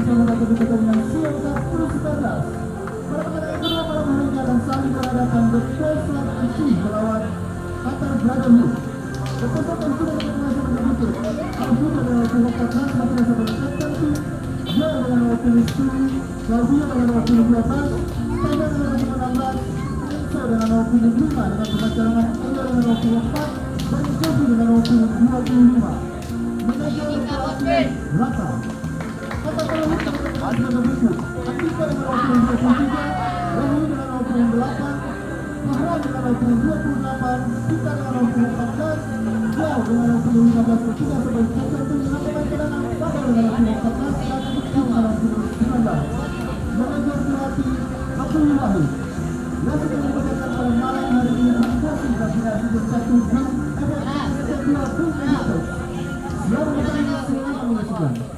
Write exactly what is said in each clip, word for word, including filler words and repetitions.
Pada pertandingan kedua malam hari ini akan saling berhadapan, The Desert City melawan Qatar Brotherhood. The Desert City sudah berhasil menjadi Al-Huda dengan wakil empat belas, masih ada sebagai captain tim, Joel dengan wakil sepuluh, Claudio dengan wakil dua belas, Steven dengan wakil enam belas, Enzo dengan wakil lima dengan pemain cadangan, Elia dengan wakil empat, dan Jeffrey dengan wakil dua puluh lima. Manajer pelatih Raka. Kata kalau hukum dengan dua puluh tujuh, Andika dengan wakil dua puluh tiga, Rahul dengan wakil delapan, Fahran dengan wakil dua puluh delapan, Pita dengan wakil empat belas, Jao dengan wakil lima belas, ketiga sebagai captain tim, dengan pemain cadangan, Fadel dengan wakil empat belas, dan Lutfi dengan wakil sembilan belas. Manajer pelatih Abdul Wahid. Wasit yang dipersiapkan pada malam hari ini, Tim Persib Raffinaderaica satu, Bung Ebek, Persib dua, Bung Ebek. Selamat datang, selamat menyaksikan.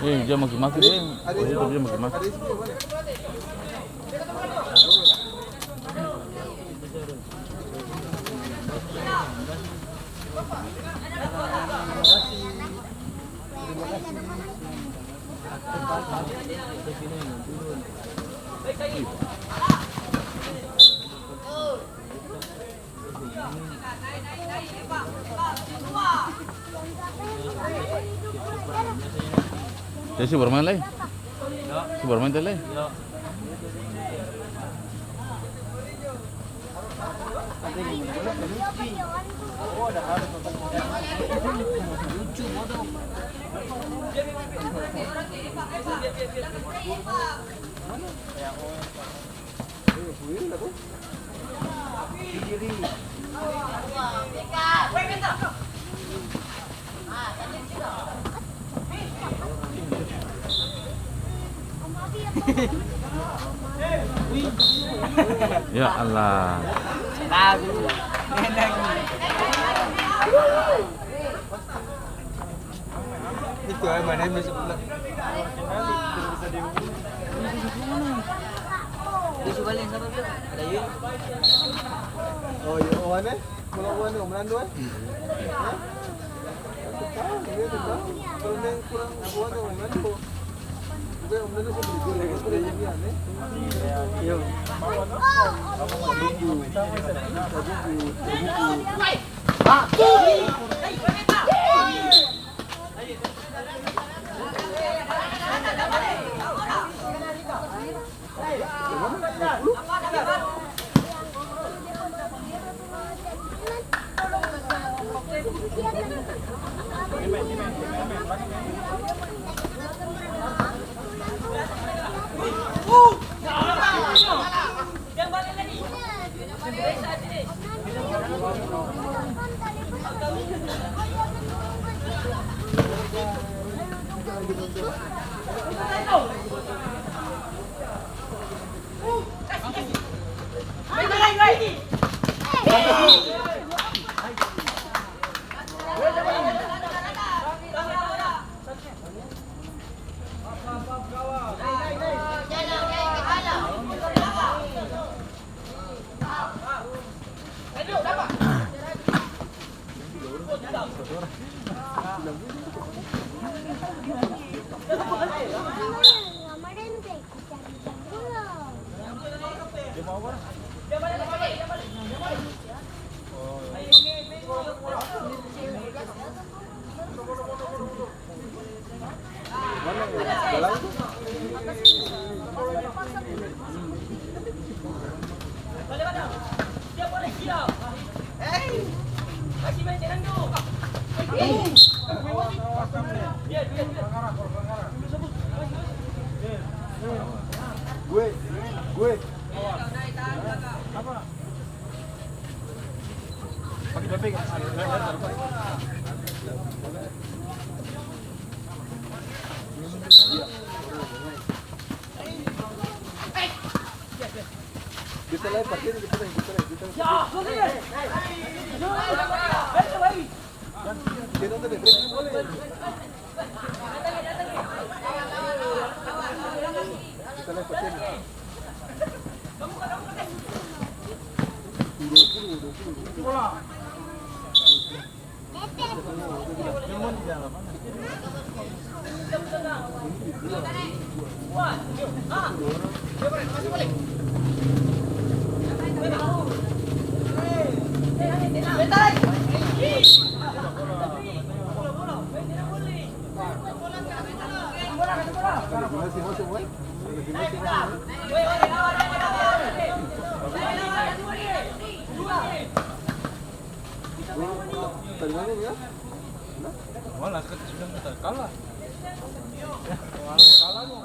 Eh, dia maki-maki, deng. Oh, itu dia maki-maki. Dia su barmaeng lai? Su barmaeng tadi lai? Ya Allah. Itu aja mana yang bisa pulang. Dia su bale yang sama bilang, ada Yun. Oh, iya, oh, aneh. Kalau oh, aneh, Om Nando, eh? Hah? Tahu, dia tuh tahu. Kalau dia kurang, oh, aneh, Om Nando. Bukan Om Nando sih, dia lagi, dia lagi, aneh. Iya. Gue, gue. Kita lai parkir, kita lai, kita lai, kita lai. Kita lai parkir. Wala, kata sudah kata kalah. Wala kalah no.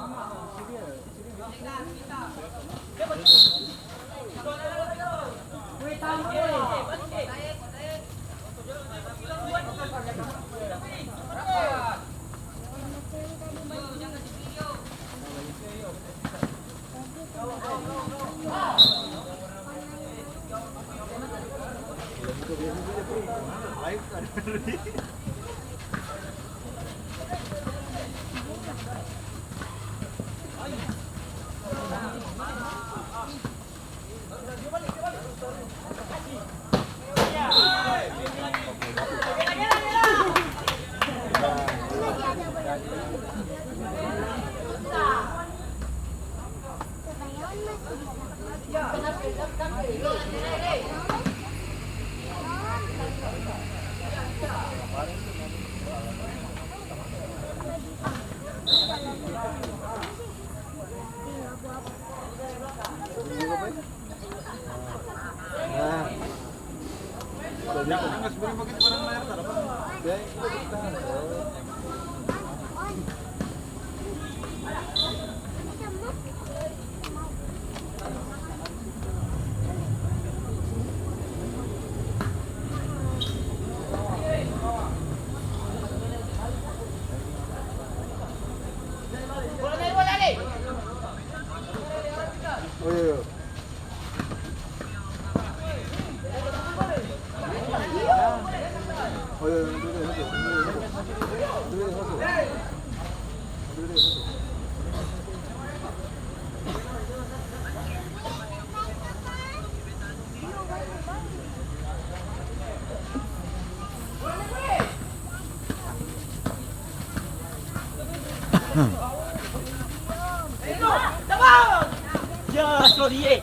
Ya, sorry, eh.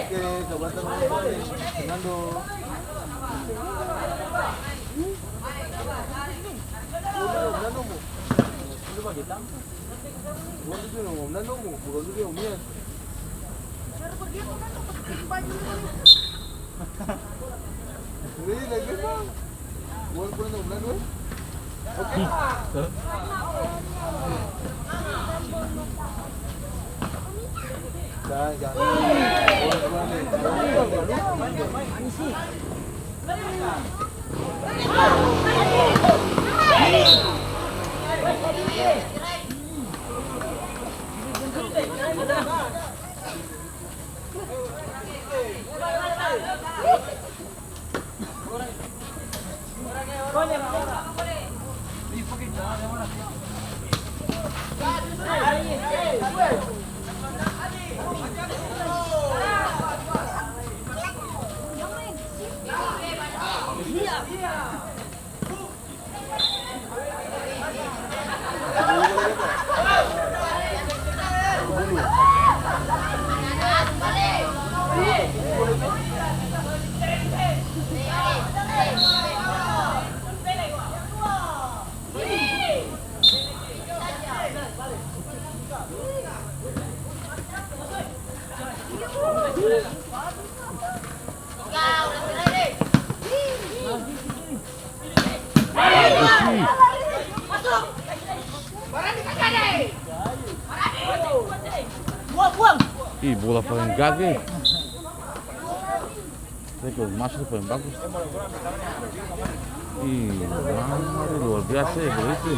Oke, sabar, sabar, sabar. Fernando. Fernando mo. Bukan itu yang Om Nando mo, bukan itu yang Om Nian. Ini lagi, Bang. Bukan, bukan Om Nando, eh? Oke. Jangan, jangan. Bukan, bukan, eh. Ih, bola paling gage. Itu maso paling bagus. Ih, mama, luar biasa ya, bola itu.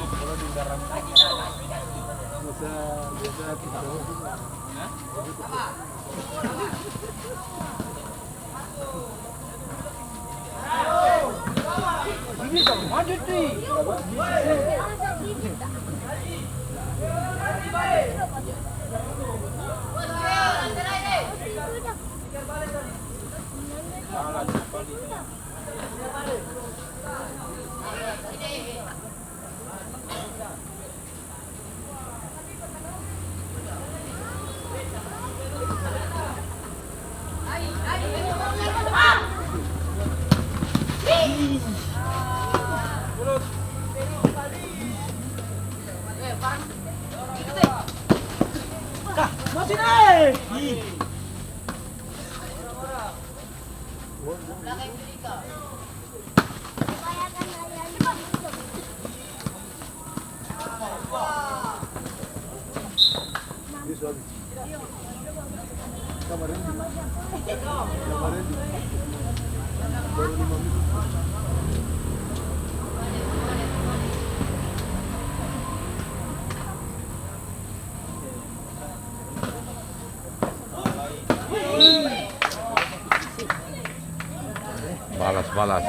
Balas, balas.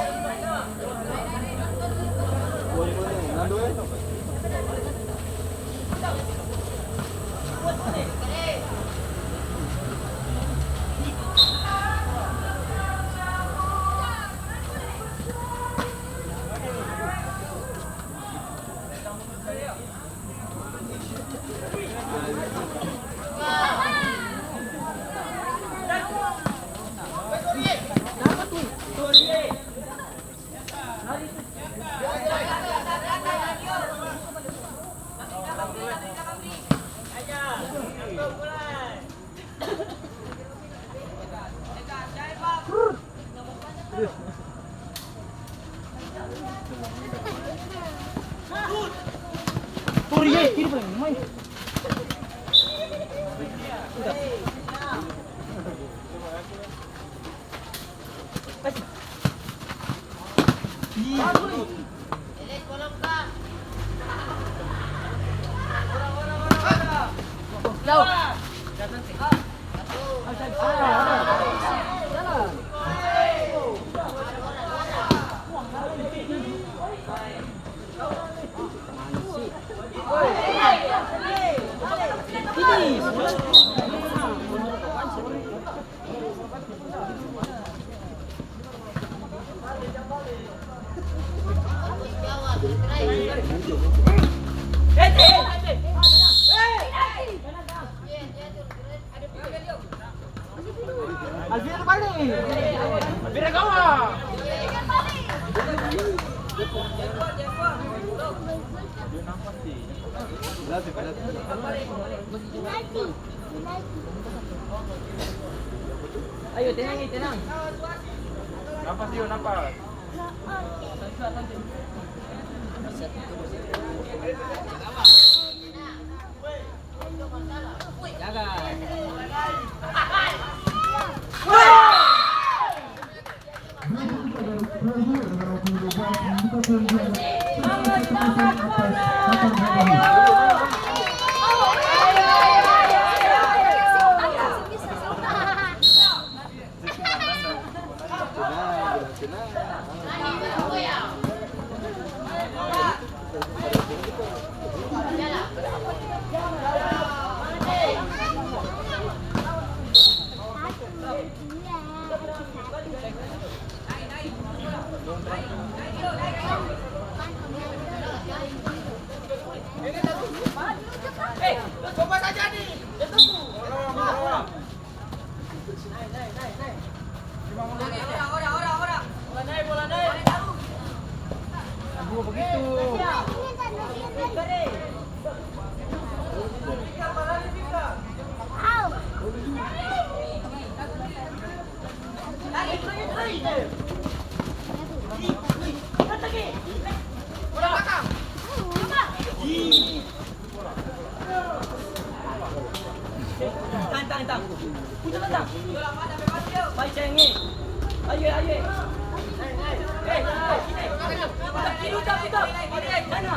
Ayo, tenang, eh, tenang. Napas, Dio, napas. Jaga. Tang, tang, tang. Putar, tang. Pai, ceng, eh. Ayo, ayo. Eh, eh, eh, sini. Putar kiri, putar, putar. Sana.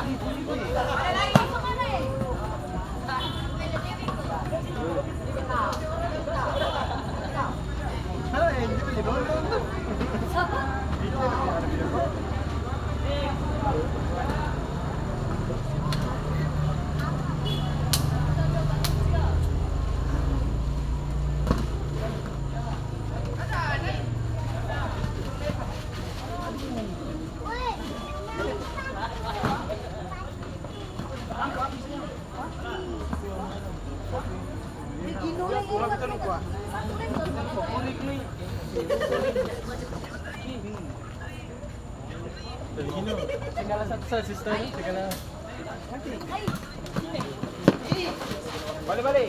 Segala satu sa-, sistem, segala. Bale, bale.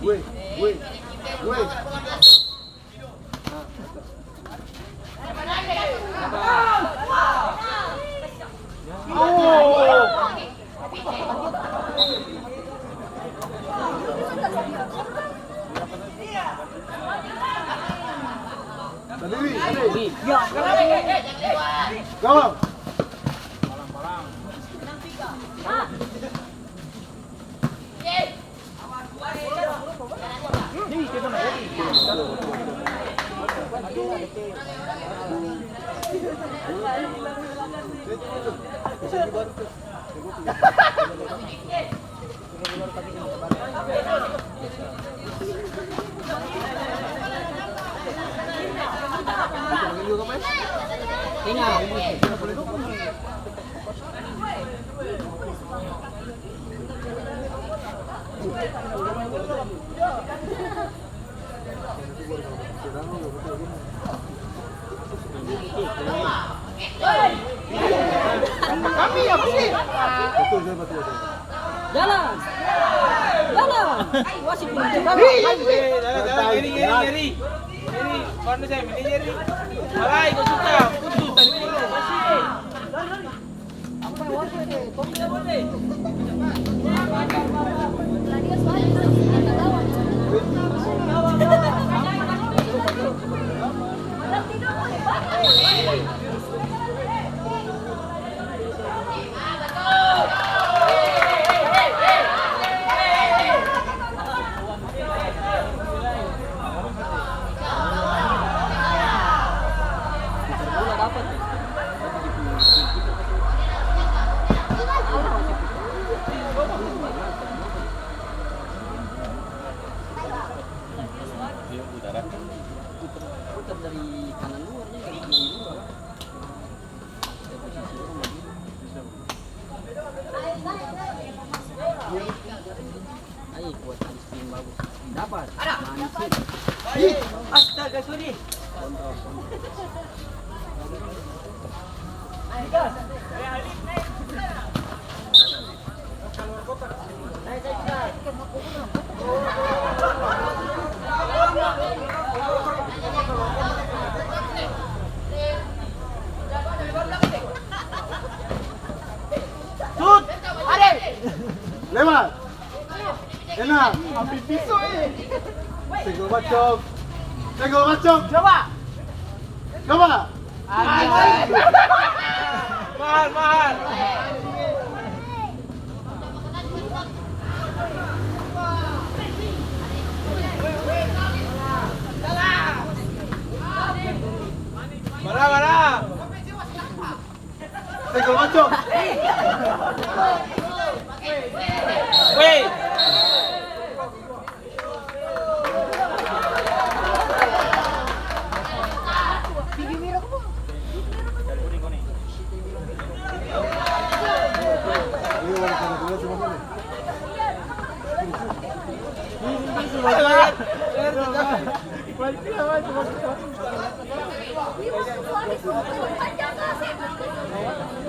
Weh, weh, weh. Sadiki, sadiki. Gawang. Jalan. Jalan. Wasit pun jalan. Eh, jalan, jalan. Ngeri, ngeri, ngeri. Ngeri. Panu saya, ngeri, ngeri. Alai, kau suka. Putus tadi. Putar dari kanan luar, nih, dari kiri luar. Ai, kuat tadi spin bagus. Dapat. Manis sih. Ih, astaga, sorry. Kontrol, kontrol. Gas. Sut! Are! Lewat! Enak! Ambil pisau, eh! Segel bacok! Segel bacok! Coba! Coba! Anjing. Mahal, mahal. Bara, bara. Segel maco. Weh.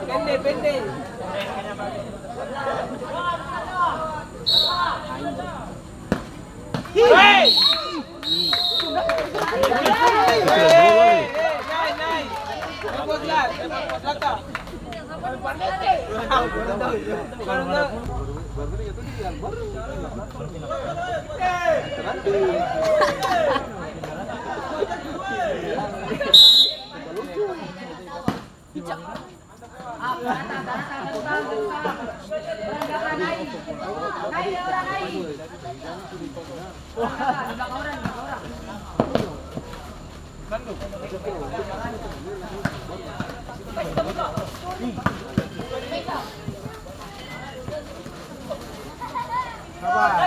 Pende, pende. Hei! Hei, hei, hei, naik, naik. Bagus lah, bagus lah, Kak.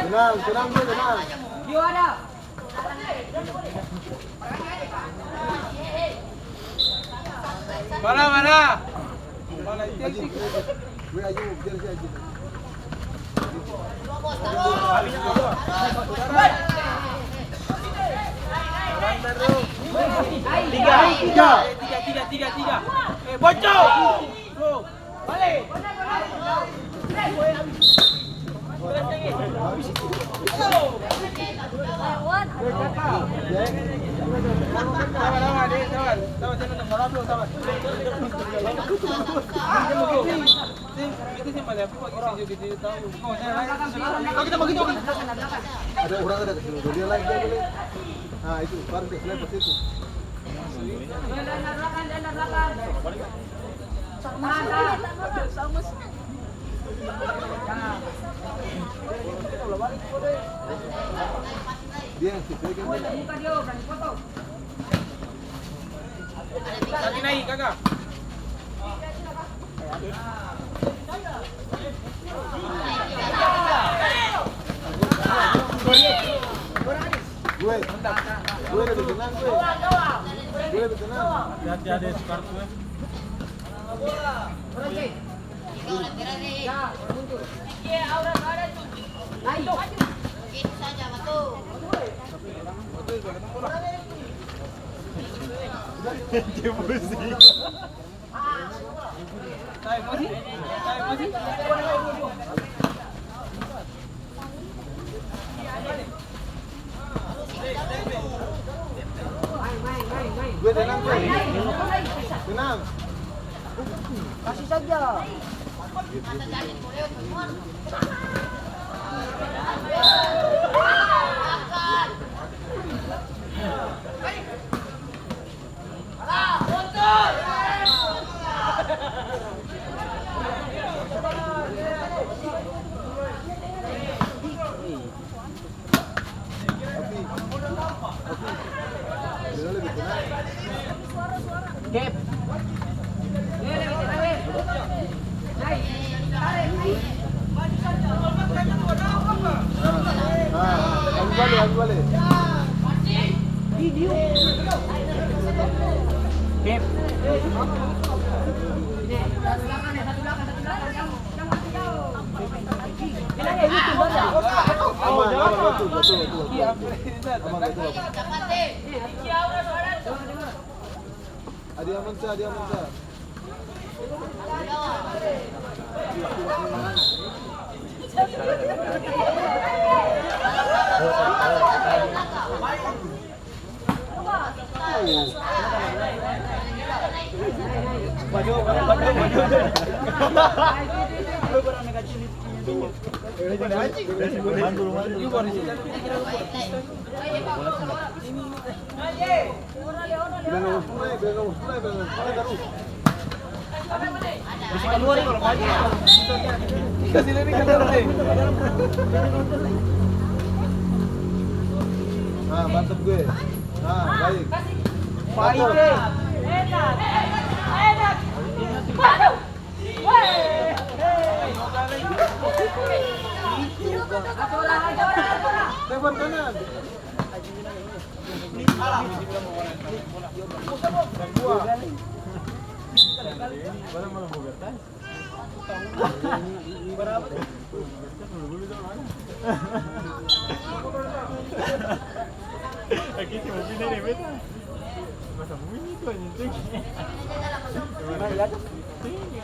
Tenang, tenang, tenang. Mana, mana? Mana itu? Aji, weh, Aji, biar si Aji. Tiga, tiga, tiga, tiga, tiga. Eh, bocor! Bro. Ada orang ada kesini, dia lagi, dia boleh. Nah, itu, baru dia selesai pas itu. Dia yang sesuai kan? Kaki naik, kakak. Gue, gue lebih tenang, gue. Gue lebih tenang. Hati-hati ada Spark, gue. Gue tenang, gue. Tenang. Kasih saja. Ah, ah, ambil bale, ambil bale. Aman, aman, betul, betul, betul, betul. Aman, betul. Adi aman sa, adi aman sa. Bilang harus tunai, bilang harus tunai, bilang harus tunai, bilang harus tunai, bilang harus tunai. Bisi kalua nih kalau pagi. Kasih lihat nih, kasih lihat nih. Nah, mantap gue. Nah, baik. Baik, mantap. Eh. Lebar kanan.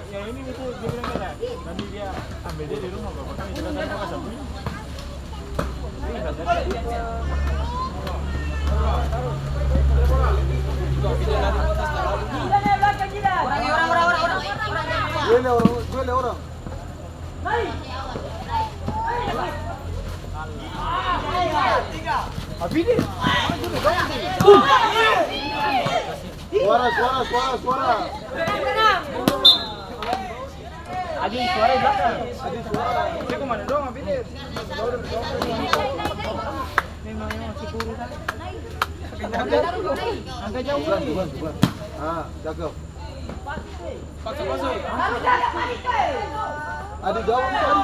Yang ini beta, dia bilang kata, nanti dia ambil dia di rumah, bapak kan itu kan pasang bunyi. Duel orang, duel orang. Suara, suara, suara, suara. Adi, suara di belakang. Adi, suara. Saya kemana dong, Abi? Memang, memang, sepuluh. Agak jauh, Abi. Bukan, bukan, bukan. Ah, cakep. Paksa masuk. Adi, gawang tadi.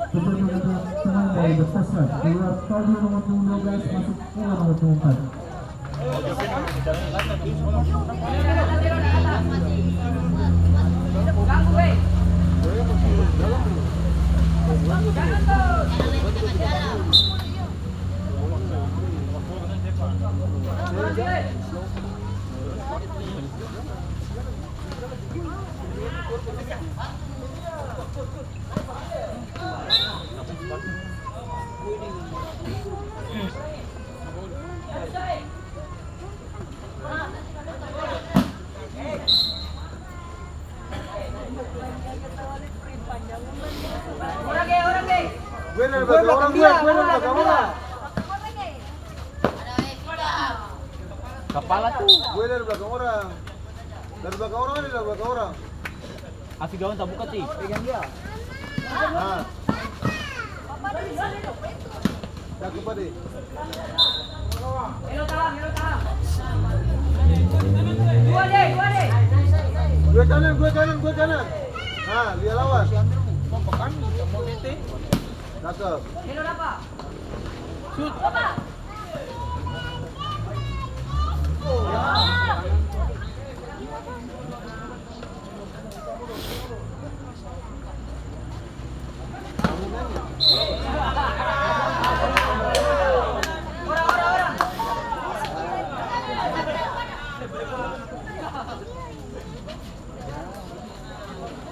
Pertandingan dari Betasan, keluar stadion nomor punggung dua belas, masuk bola nomor punggung empat. Gue dari belakang orang, gue, gue dari belakang orang. Kapala tuh. Gue dari belakang orang. Dari belakang orang, dari belakang orang. Afi gawang tabuka, Ti. Pegang dia. Nah. Cakep, Ade. Gue kanan, gue kanan, gue kanan. Nah, lia lawan. Mau pekan, mau tete. Cakep.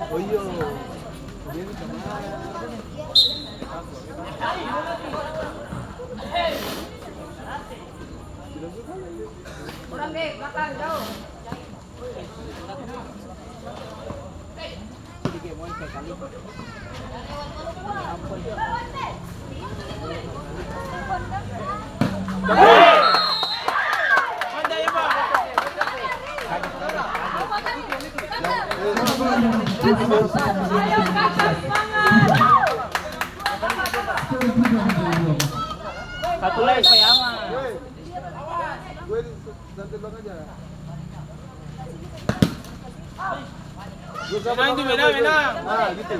Oh iya. Orang deh, belakang, jauh. Satu lagi supaya aman. Santai dong aja. Menang itu, menang, menang. Ah, gitu.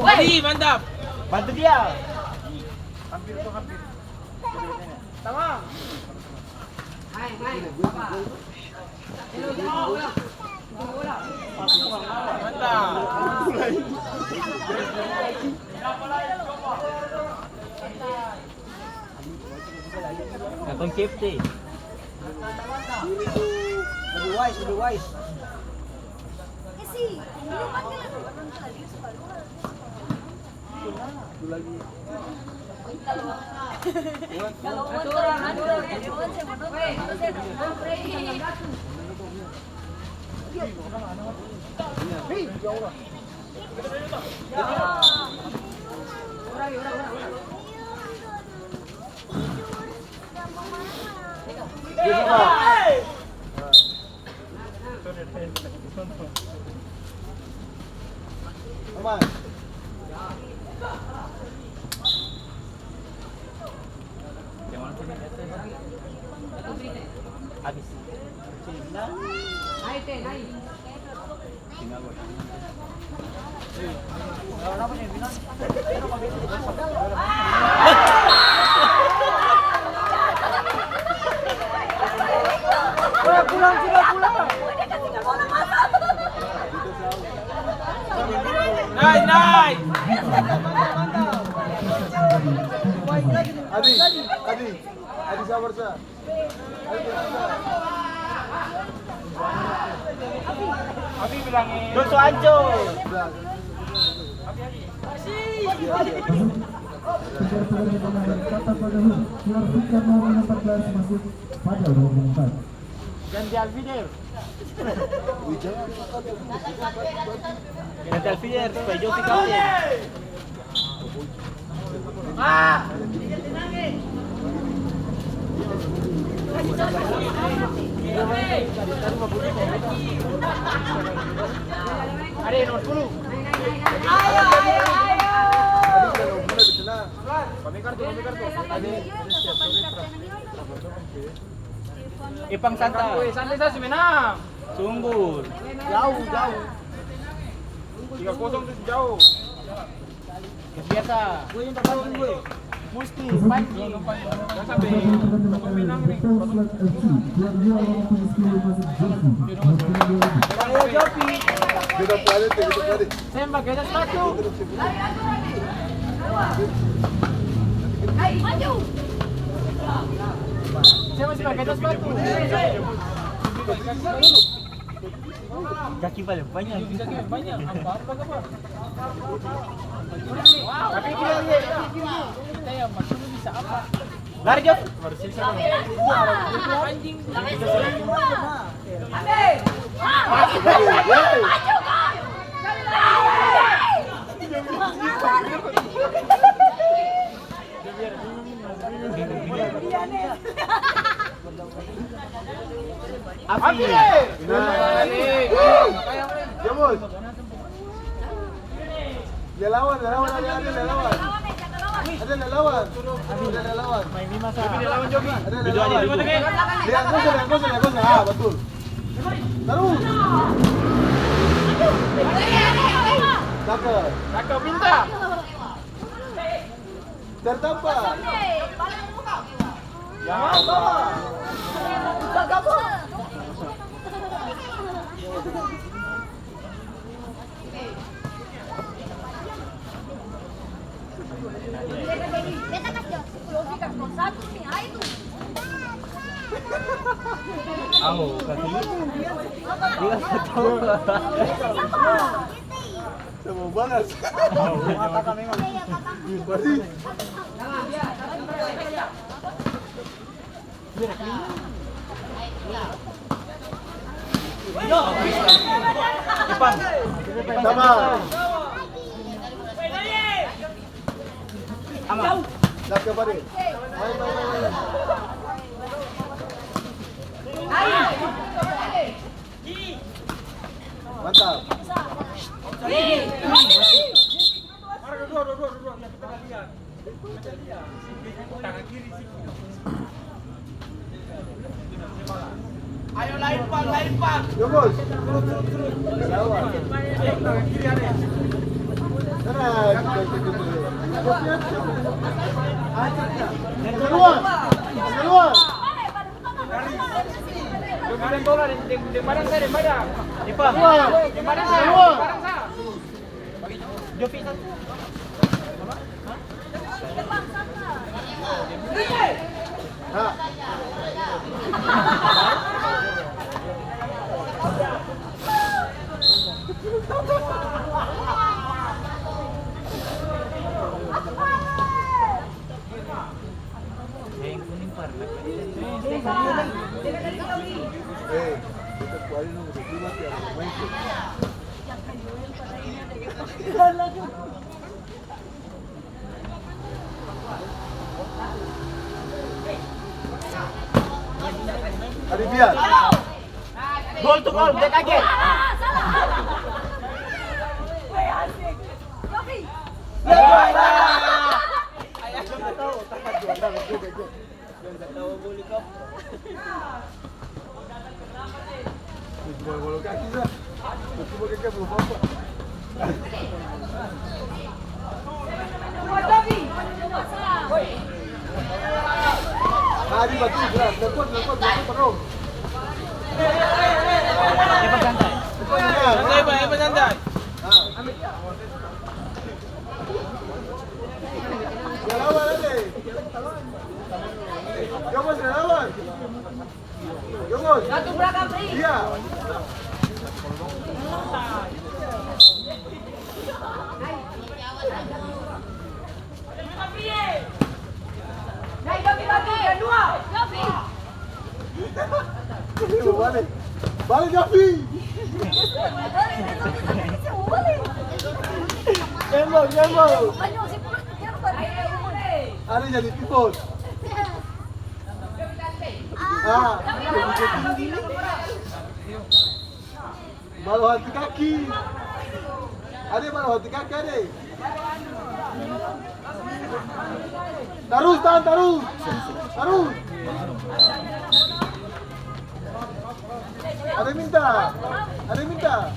Adi, mantap. Bantu dia. Hampir tuh, hampir. Tamang. Mantap. Katong C F T. Lebih wise, lebih wise. Hei, ya Allah. Habis. Naik, teh, naik. Naik, naik. Adi, Adi, Adi, sabar sa. Doso anco. Ganti Alfider. Ganti Alfider, supaya Jovi kapten. Ada nomor sepuluh. Ayo, ayo, ayo. Kami kartu, kami kartu. Ipang santai. Santai sa su menang. Sungguh. Jauh, jauh. Tiga kosong tu jauh. Biasa. Musti pancing. Biasa be. Kosong menang ni. Ayo, Jopi. Beta pelari, beta pelari. Tembak, geser sepatu. Maju. Siapa sih pakai sepatu? Kaki paling banyak. Kaki paling banyak. Apa, apa, apa? Tapi kira, kira, kira, kira. Kita yang masuk bisa apa? Lari, Jok. Anjing. Api. Nah, ini. Dia lawan, dia lawan, ada, ada dia lawan. Ada dia lawan. Ada dia lawan. Main lima, Sa. Ada dia lawan. Dia lawan. Dia angkos, dia angkos, dia angkos. Ah, betul. Terus. Cakep. Cakep, pintar. Tertampa. Ya, bawa. Au, kasih. Iya, betul. Sama banget. Berarti. Depan. Depan. Sama. Aman. Siap, siap, Ade. Main, main, main, main. Mantap. Ayo, lain, Pak, lain, Pak. Yo, Bos. Turun, turun, turun. Ayo, tangan kiri ada. Sana, kita ikut dulu. Keluar. Keluar. Keluar. Keluar. Jopi satu. Yang kuning warna. Eh, kita kuali no, udah dua tiap rumah itu. Adi biar. Gol tu gol, dia kaget. Santai, Bang, santai. Relawan, ade. Yo, Bos, relawan. Yo, Bos. Satu belakang, Pri. Iya. Hai, Jopi, Jopi, yang dua. Jopi. Balik, Jopi. Tembak, tembak. Ada jadi pivot. Ah. Baru hati kaki. Ade baru hati kaki, ade. Tarus, tahan, tarus. Tarus. Ade minta. Ade minta.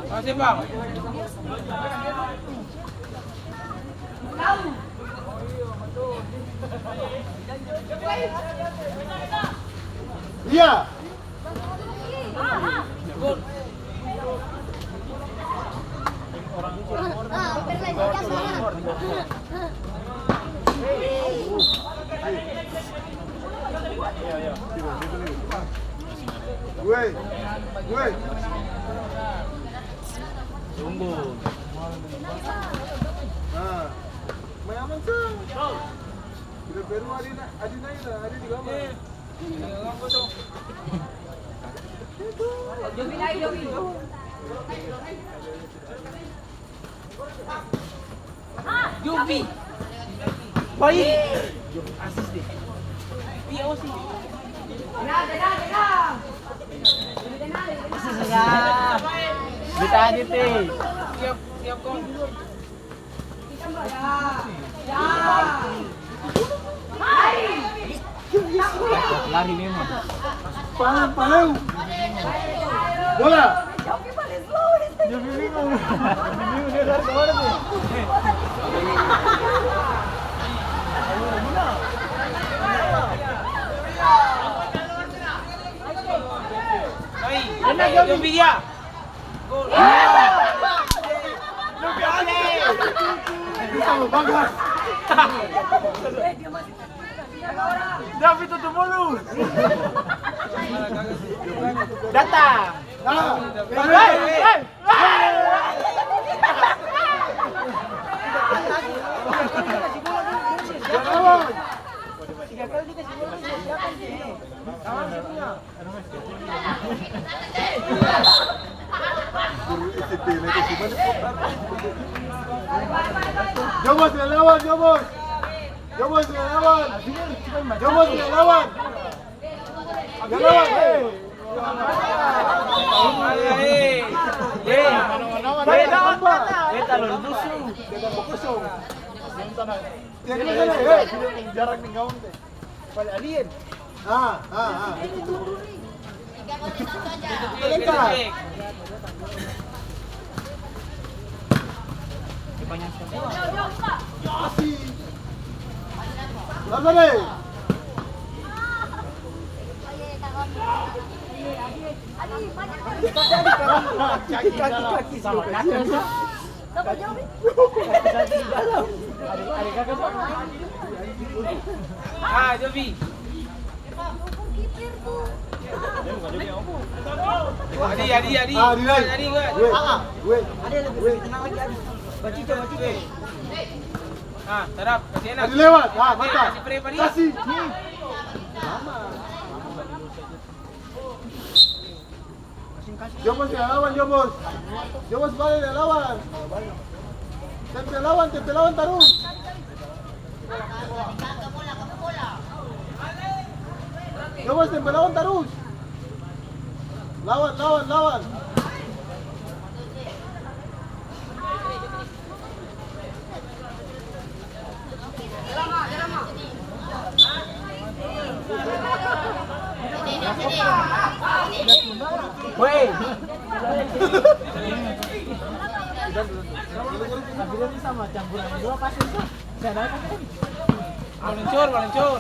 Makasih, Bang. Iya. Gue, gue. Tunggu. Nah, main aman, Cang. Udah Peru, Adi na-, Adi naik lah, Adi di bawah. Jopi naik, Jopi. Jopi. Baik. Asis deh. Asis sudah. Beta aja teh. Siap, siap, Kong. Lari memang. Paling, paling. Bola. Dia bingung. Bingung dia lari kemana tuh. Ayo, Bina. Enak, Jovi. Jovi dia. Bisa lo bagas. David tutup mulu. Datang. Nah, hei, hei. Tiga kali dikasih bola, siapa sih? Kawan saya punya. Jobos, lelawan, Jobos. Jobos, lelawan. Jobos, lelawan. Lelawan, eh. Hei, hei, hei, talor busu. Jarak nih gaun teh. Pale alien. Ah, ah, ah. Itu tuh. Itu tuh. Lama deh. Kaki, kaki, kaki. Sama kaki. Ah, Jovi. Adi, Adi, Adi. Ah, Adi, Adi. Adi, Adi. Weh. Ah, ah. Weh. Adi, Adi, lebih tenang lagi, Adi. Bacica, bacica. Ah, tarap, kasih enak. Adi lewat. Ah, mantap. Kasih free, Adi. Kasih. Hmm. Lama. Jobos, lelawan, Jobos. Jobos, bale, lelawan. Tempe lawan, tempe lawan tarus. Jobos, tempe lawan tarus. Lawan, lawan, lawan. Weh. Akhirnya bisa macam kurang dua pas itu. Saya dapat, kan? Meluncur, meluncur.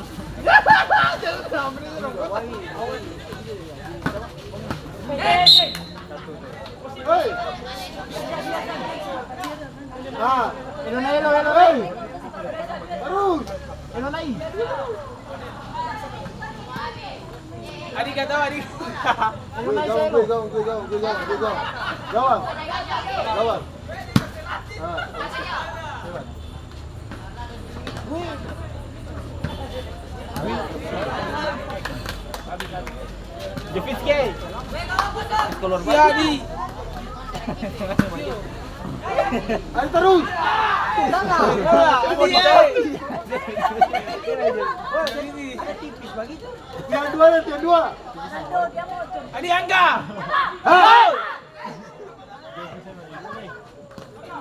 Hei. Ah. Elo nai, elo, elo, hei. Tarus. Elo nai. Adi, gak tau, Adi. Elo nai, gawang, elo. Gawang, gawang, gawang, gawang. Gawang. Gawang. Ah. Hebat. Jovic ke. Keluar. Iya, balik. Di. Ayo terus. Salah. Salah. Iya. Wah, ini. Ada tipis begitu. Tiga dua ya, tiga dua. Adi Angga. Hah?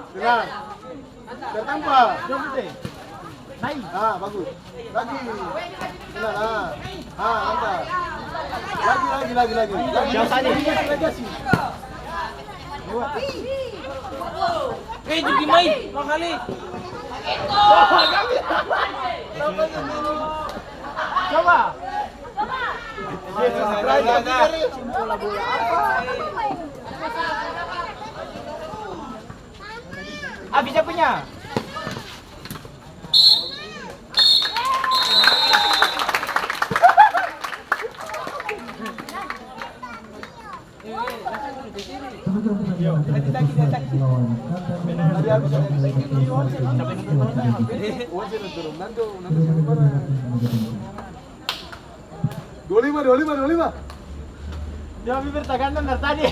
Tenang. Bertampa. Nai. Ah, bagus. Lagi. Tenang, ah. Ah, mantap. Lagi, lagi, lagi, lagi. Lagi, lagi, lagi, lagi. Eh, Juki mai, mahali. Coba. Abi, siapa punya? Dua lima, dua lima, dua lima. Dia bibir tagandang dari tadi.